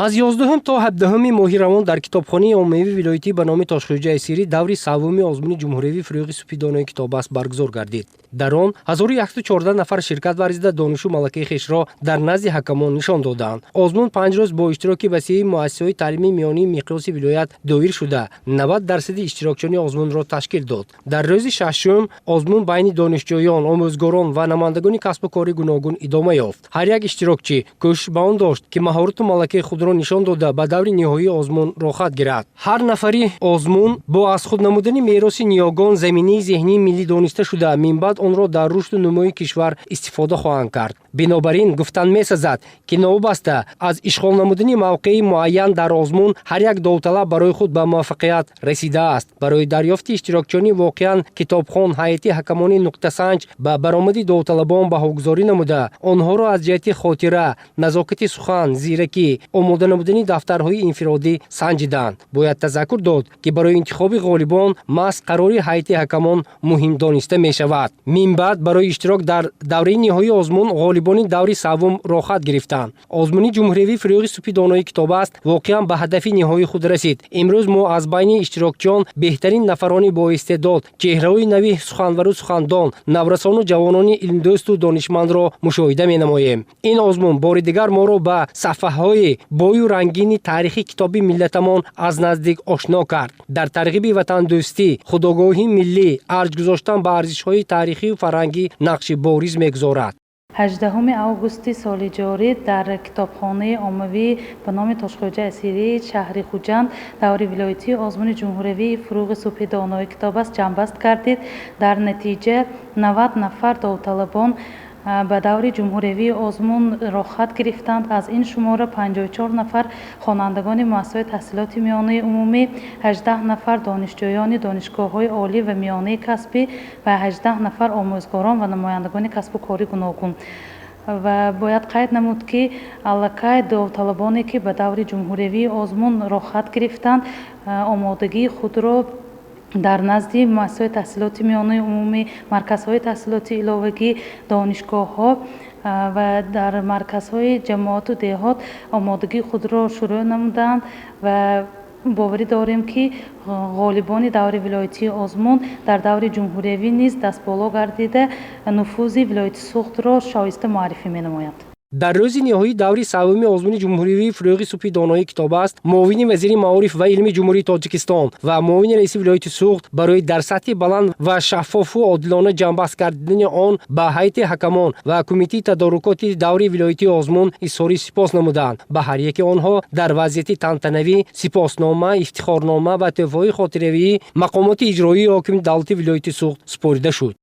Аз 11 то 17 моҳи равон дар китобхонаи оммавии вилоятӣ ба номи Тошхӯҷа Асирӣ даври саввуми озмуни ҷумҳуриявии «Фурӯғи субҳи донои китоб аст» баргузор гардид. Дар он 1114 нафар ширкат варзида, донишу малакаи хешро дар назди ҳакамон нишон доданд. Озмун 5 рӯз бо иштироки васеи муассисаҳои таълимии миёнии миқёси вилоят доир шуда, 90 дарсади иштирокчиёни озмунро ташкил дод. Дар рӯзи шашум озмун байни донишҷӯён, омӯзгорон ва намояндагони касбу кори гуногун идома ёфт. Ҳар як иштирокчӣ кӯшиш ба он дошт, ки маҳорату малакаи худро нишон дода, ба даври ниҳоии озмун роҳхат гирад. Ҳар нафари озмун бо аз худ намудани мероси ниёгон заминаи зеҳнии миллӣ дониста шуда, минбаъд онро дар рушду нумӯи кишвар истифода хоҳанд кард. Бинобар ин гуфтан месазад, ки новобаста аз ишғол намудани мавқеи муайян дар озмун, ҳар як довталаб барои худ ба муваффақият расидааст. Барои дарёфти иштирокчиёни воқеан китобхон, ҳайати ҳакамони нуқтасанҷ ба баромади довталабон баҳогузорӣ намуда, онҳоро аз ҷиҳати хотира, назокати сухан, зиракӣ, омода намудани дафтарҳои инфиродӣ санҷиданд. Бояд тазаккур дод, ки барои интихоби ғолибон маҳз қарори ҳайати ҳакамон муҳим дониста мешавад. Минбаъд барои иштирок дар давраи ниҳоии озмун ғолибони даври саввум роҳхат гирифтанд. Озмуни ҷумҳуриявии «Фурӯғи субҳи донои китоб аст» воқеан ба ҳадафи ниҳоии худ расид. Имрӯз мо аз байни иштирокчиён беҳтарин нафарони боистеъдод, чеҳраҳои нави суханвару сухандон, наврасону ҷавонони илмдӯсту донишмандро мушоҳида менамоем. Ин озмун бори дигар моро ба саҳфаҳои бою рангини таърихи китоби миллатамон аз наздик ошно кард. Дар тарғиби ватандӯстӣ, худогоҳии миллӣ, арҷ гузоштан ба арзишҳои таърихию фарҳангӣ нақши бориз мегузорад. 18 августи соли ҷорӣ дар китобхонаи оммавӣ ба номи Тошхӯҷа Асирии шаҳри Хуҷанд даври вилоятии озмуни ҷумҳуриявии «Фурӯғи субҳи донои китоб аст» ҷамъбаст гардид. Дар натиҷа 90 нафар довталабон ба даври ҷумҳуриявии озмун роҳхат гирифтанд. Аз ин шумора 54 нафар хонандагони муассисаҳои таҳсилоти миёнаи умумӣ, 18 нафар донишҷӯёни донишгоҳҳои олӣ ва миёнаи касбӣ ва 18 нафар омӯзгорон ва намояндагони касбу кори гуногун. Ва бояд қайд намуд, ки аллакай довталабоне, ки ба даври ҷумҳуриявии озмун роҳхат гирифтанд, омодагии худро дар назди муассисаҳои таҳсилоти миёнаи умумӣ, марказҳои таҳсилоти иловагӣ, донишгоҳҳо ва дар марказҳои ҷамоату деҳот омодагии худро шурӯъ намуданд ва боварӣ дорем, ки ғолибони даври вилоятии озмун дар даври ҷумҳуриявӣ низ дастболо гардида, нуфузи вилояти Суғдро шоиста муаррифӣ менамоянд. Дар рӯзи ниҳоии даври саввуми озмуни ҷумҳуриявии «Фурӯғи субҳи донои китоб аст» муовини вазири маориф ва илми Ҷумҳурии Тоҷикистон ва муовини раиси вилояти Суғд барои дар сатҳи баланд ва шаффофу одилона ҷамъбаст гардидани он ба ҳайати ҳакамон ва кумитаи тадорукоти даври вилоятии озмун изҳори сипос намуданд. Ба ҳар яки онҳо дар вазъияти тантанавӣ сипоснома, ифтихорнома ва тӯҳфаҳои хотиравии мақомоти иҷроии ҳокими давлати вилояти Суғд супорида шуд.